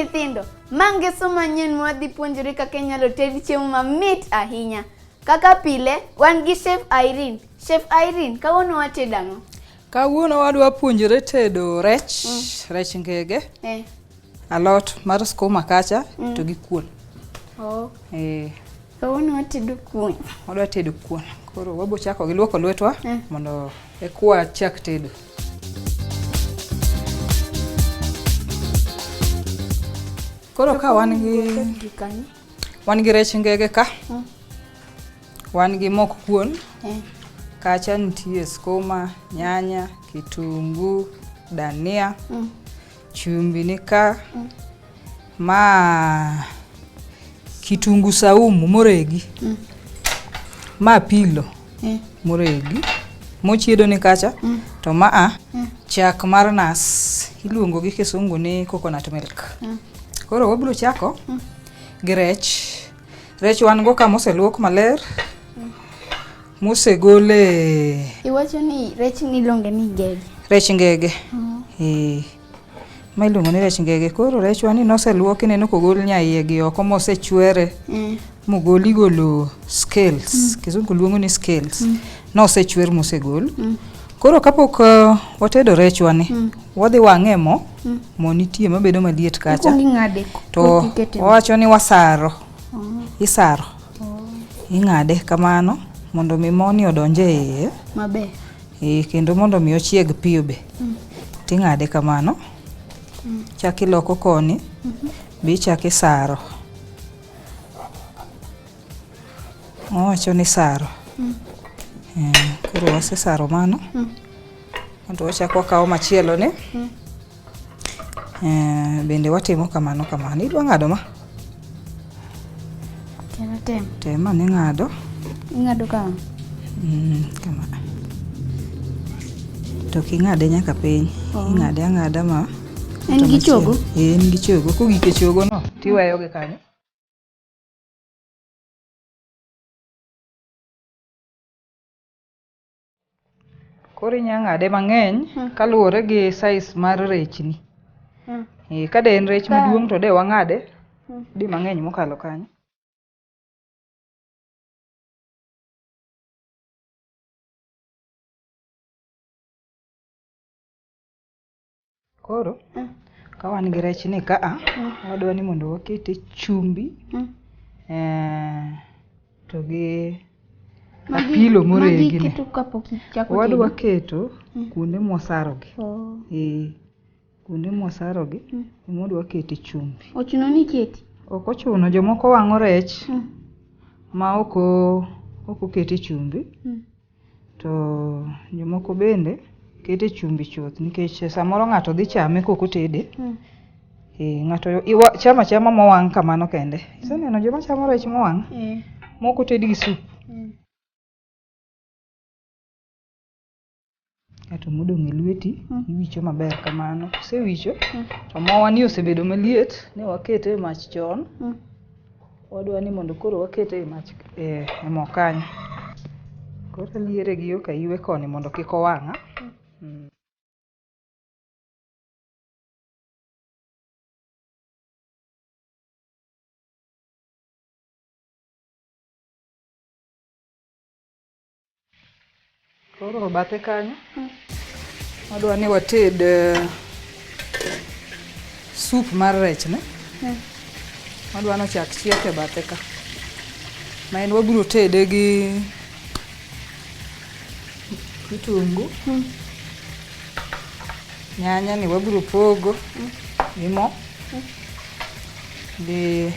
Nyithindo, ma ngeso manyien mwadhi puonjore kaka inyalo ted chiemo mamit ahinya. Kaka pile, wan gi Chef Irene. Chef Irene, kawuono watedo ang'o? Kawuono wadwa puonjore tedo rech, rech ngege, alot mar skuma kacha to gi kuon. Oh. Eh, Kawuono watedo kuon. Wadwa tedo kuon. Koro wabo chako gi luoko lwetwa mondo eka wachak tedo. Koro ka wan gi wan gi rech ngege ka. Wan gi mok kuon. Kacha nitie skuma, nyanya, kitungu, dania, chumbi ni ka. Ma kitungu saumu moregi. Ma apilo moregi. Mochiedo ni kacha to maa chak mar nas iluongo gi kisungu ni coconut milk. Koro wabiro chako gi rech. Rech wan go ka moseluok maler. Mosegole Iwacho ni rech ni iluonge ni ngege. Rech ngege. Eh. Ma iluongo ni rech ngege. Koro rechwa ni noseluoki ineno kogol nyaiye gi oko mosechwere. Mogol igolo scales. Kizungu luongo ni scales. Nosechwer mosegol. Koro kapok watedo rechwa ni, wadhi wang'e e mo. Mo nitie mabedo maliet kacha. Ikuongo ing'ade To korka ikete mo. wawacho ni wasaro. Isaro. Ing'ade kamano mondo mi moni odonj e iye. Maber. Eh, kendo mondo mi ochieg piyo be. Ting'ade kamano. Chak iloko koni. Be ichak isaro. Owacho ni saro. Eh, koro wasesaro mano. To wachako wakawo machielo ni. Eh, bende watimo kamano kamano. Idwa ng'ado ma? Tem tem. Tem ane ng'ado. Ing'ado kama. Kama. To ok ing'ade nyaka piny. Oh. Ing'ade ang'ada ma. En gi chogo? Eh, en gi chogo. Kogik e chogo no, tiweyo gi kanyo. Koro inya ng'ade mang'eny kaluwore gi size mar rechni. Eh, ka de en rech maduong' to de wang'ade di mang'eny mokalo kanyo. Koro ka wan gi rech ni ka a, wadwa ni mondo wakete chumbi to gi apilo moregi ni. Magi kapok ichako Wadwa tedo. keto kuonde mwasarogi. Oh. Eh, kuonde mwasarogi ema wadwa kete chumbi. Ochuno ni iketi. Ok ochuno, jomoko wang'o rech ma ok okete chumbi. To jomoko bende kete chumbi chuth nikech samoro ng'ato dhi chame kok otede. Eh, ng'ato chamo achama mowang' kamano kende. Iseneno joma chamo rech mowang' mok oted gi sup? Kato modong' e lweti iwicho maber kamano. Kisewicho to mowa ni osebedo maliet, ne wakete e mach chon. Wadwa ni mondo koro wakete e mach e mo kanyo. Koro aliere gi yo kaiwe koni mondo kik owang'a. Koro bathe kanyo wadwa ni wated soup mar rech ne. Wadwa ni ochak chiek e bathe ka. Ma en wabiro tede gi kitungu. Nyanya ni wabiro pogo gi mo gi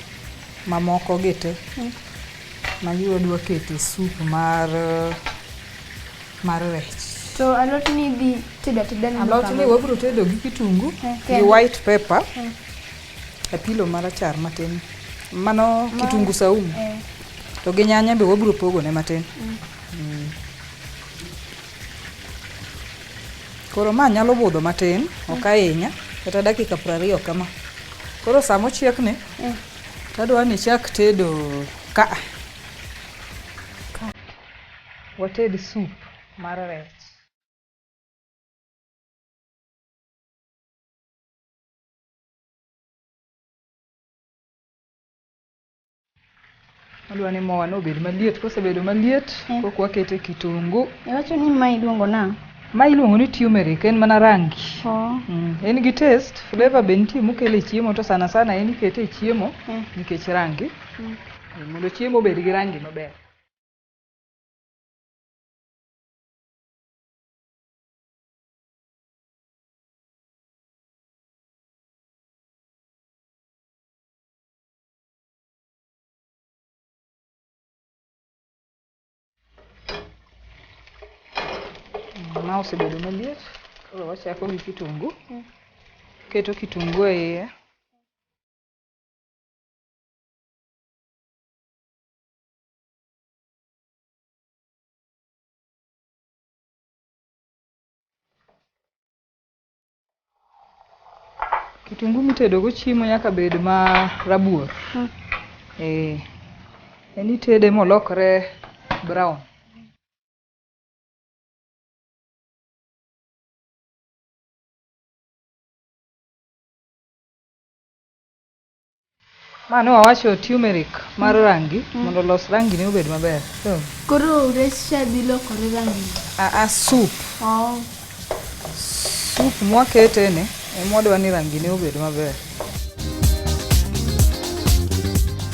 mamoko gi te. Magi wadwa keto e soup mar rech. To alot ni idhi tedo ateda nade? Alot ni wabiro tedo gi kitungu gi white pepper, apilo marachar matin. Mano kitungu saumu. To gi nyanya be wabiro pogo ne matin. Koro ma nyalo budho matin, ok ahinya, kata dakika 20 kama. Koro sama ochiek ni, tadwa ni ichak tedo ka. Wated soup mar rech. Wadwa ni mowa no obed maliet. Kosebedo maliet, koka wakete kitungu. Iwacho ni ma iluongo nang'o? Ma iluongo ni turmeric, en mana rangi. Oh. En gi taste, flavor be nitie mokelo e chiemo to sana sana en ikete e chiemo nikech rangi. Mondo chiemo obed gi rangi maber. Ma osebedo maliet, koro wachako gi kitungu. Keto kitungu e iye. Kitungu mitedo go chiemo nyaka bed ma rabuor. En itede molokre brown. Ma ne wawacho turmeric mar rangi mondo olos rangi ne obed maber. Koro rech cha dhi lokore rangi. A soup. Oh. Soup mwakete ni ema wadwa ni rangi ne obed maber.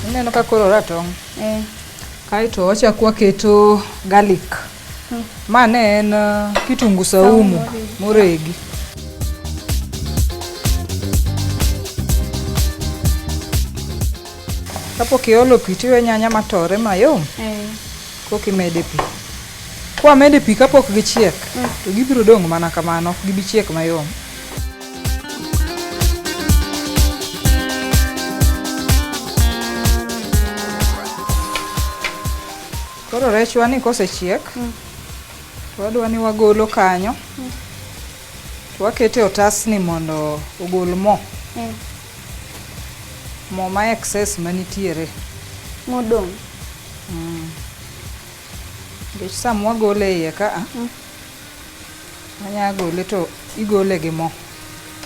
Ineno ka koro ratong'. Kaeto wachako waketo garlic. Ma ne en kitungu saumu moregi. Kapok iolo pi tiwe nyanya matore mayom. Koka imede pi. Kwamede pi kapok gichiek, to gibiro dong' mana kamano, ok gibi chiek mayom. Koro rechwa ni kosechiek, to wadwa ni wagolo kanyo, to wakete e otasni mondo ogol mo. Mo ma excess manitiere. Modong'. Nikech sama wagole e iye ka a, wanya gole to igole gi mo.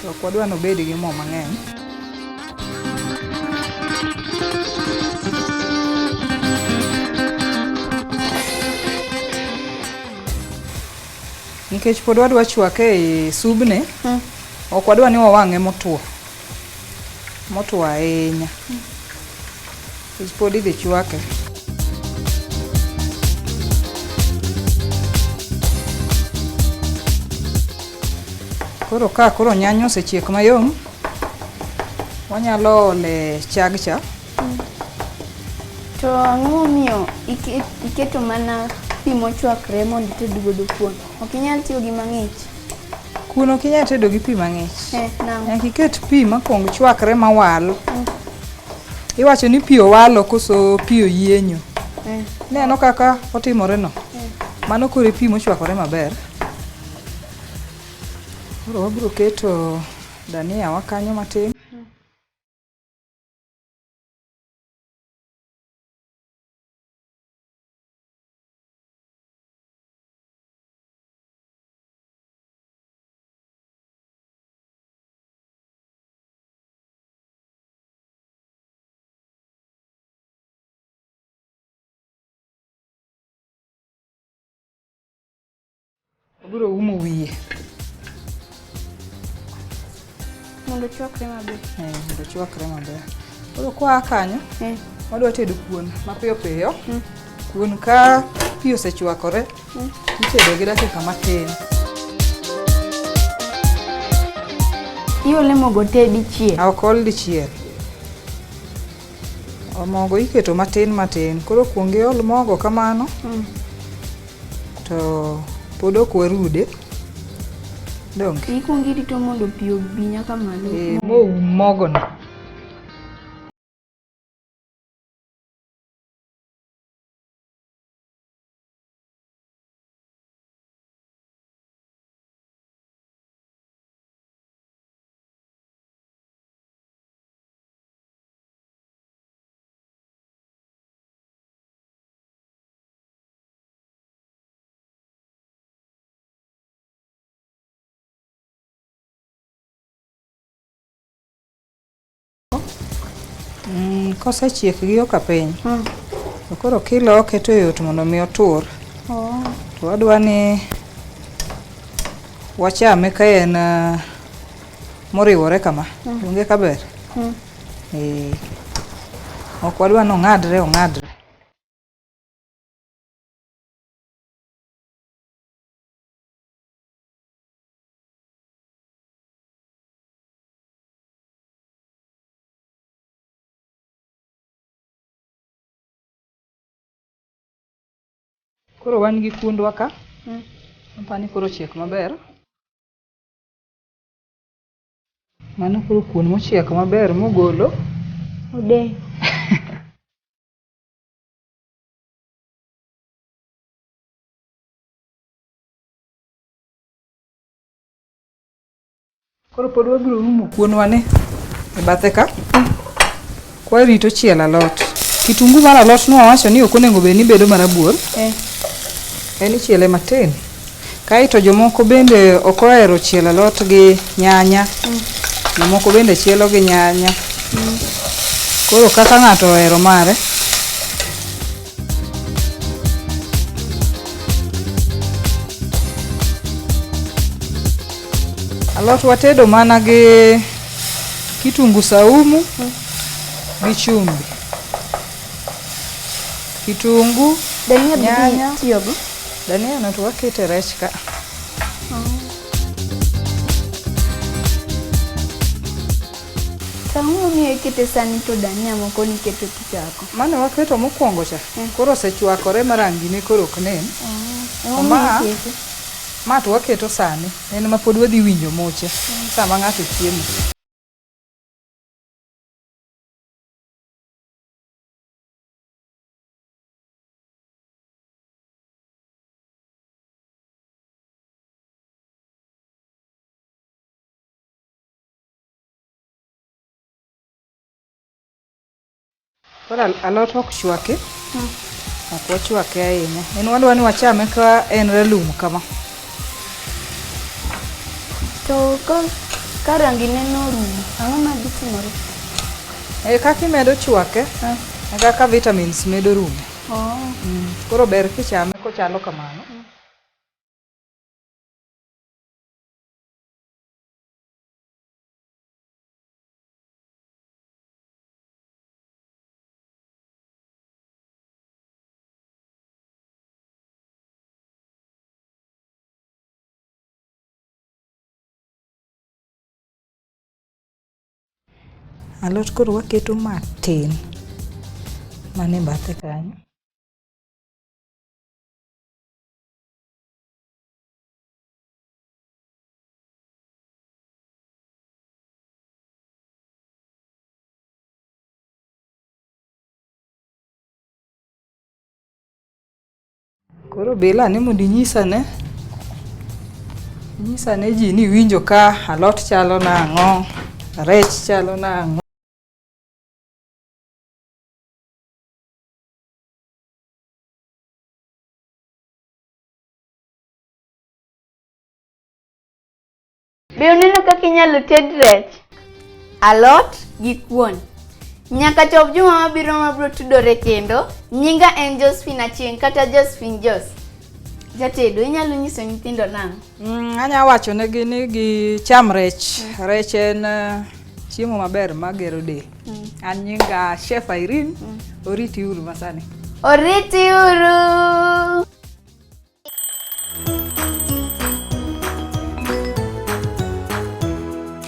To ok wadwa ni obed gi mo mang'eny. Nikech pod wadwa chwake e subni, ok wadwa ni wawang'e motwo. Motwo ahinya. Nikech pod idhi chwake. Koro ka koro nyanya osechiek mayom, wanyalo ole chag cha. To ang'o momiyo iketo mana pi mochwakre mondo ited godo kuon? Ok inyal tiyo gi mang'ich? Kuon ok inyal tedo gi pi mang'ich. Nang'o? Nyaka iket pi makuong chwakre mawal. Iwacho ni pi owalo koso pi oyienyo. Ineno kaka otimore no? Mano koro e pi mochwakore maber. Koro wabiro keto dania wa kanyo matin. Wabiro umo wiye. Mondo ochwakre maber. Mondo ochwakre maber. Koro kwa kanyo, wadwa tedo kuon mapiyo piyo. Kuon ka pi osechwakore, itedo gi dakika matin. Iole mogo te dichiel? Ok ol dichiel. Mogo iketo matin matin. Koro kuong iol mogo kamano, to pod ok warude. Donge? Ikuongo irito mondo pi obi nyaka malo. Moum mogono. Kosechiek gi yo kapiny, To koro kiloke to yot mondo mi otur. Oh. To wadwa ni wachame ka en moriwore kama. Donge kaber? Eh. Ok wadwa ni ong'adre ong'adre. Koro wan gi kuondwa ka. Apani koro ochiek maber. Mano koro kuon mochiek maber mogolo. Odeny. Koro pod wabiro umo kuonwa ni e bathe ka. Kwarito chielo alot. Kitungu mar alot nwawacho ni ok onego bed ni bedo marabuor. Eh. En ichiele matin. Kaeto jomoko bende ok ohero chielo alot gi nyanya. Jomoko bende chielo gi nyanya. Koro kaka ng'ato ohero mare. Alot watedo mana gi kitungu saumu gi chumbi. Kitungu, Dania be nyanya, itiyogo? dania no to wakete rech ka. To ang'o momiyo ikete sani to dania moko niketo kichako? Mane waketo mokwongo cha, koro osechwakore ma rangi ne koro ok nen. Emomiyo Ma- ikete? Ma to waketo sani, en ma pod wadhi winjo muche sama ng'ato chiemo. Koro alot ok chwaki. Ok wachwake ahinya. En wadwa ni wachame ka en ralum kama. To ka rangi ne norumo, ang'o madhi timore? E kaka imedo chwake, e kaka vitamins medo rumo. Oh. Koro ber kichame kochalo kamano. Alot koro waketo matin mana e bathe kanyo. Koro bila ni mondo inyisane. Inyisane ji ni iwinjo ka alot chalo nang'o, rech chalo nang'o. Be uneno kaka inyalo ted rech, alot gi kuon? Nyaka chop juma mabiro mabiro tudore kendo, nyinga en Josephine Achieng' kata Josephine Jos. Jatedo, inyalo nyiso nyithindo nang'o? Anya wacho negi ni gicham rech. Rech en chiemo maber magero del. An nyinga Chef Irene, oriti uru masani. Oriti uru!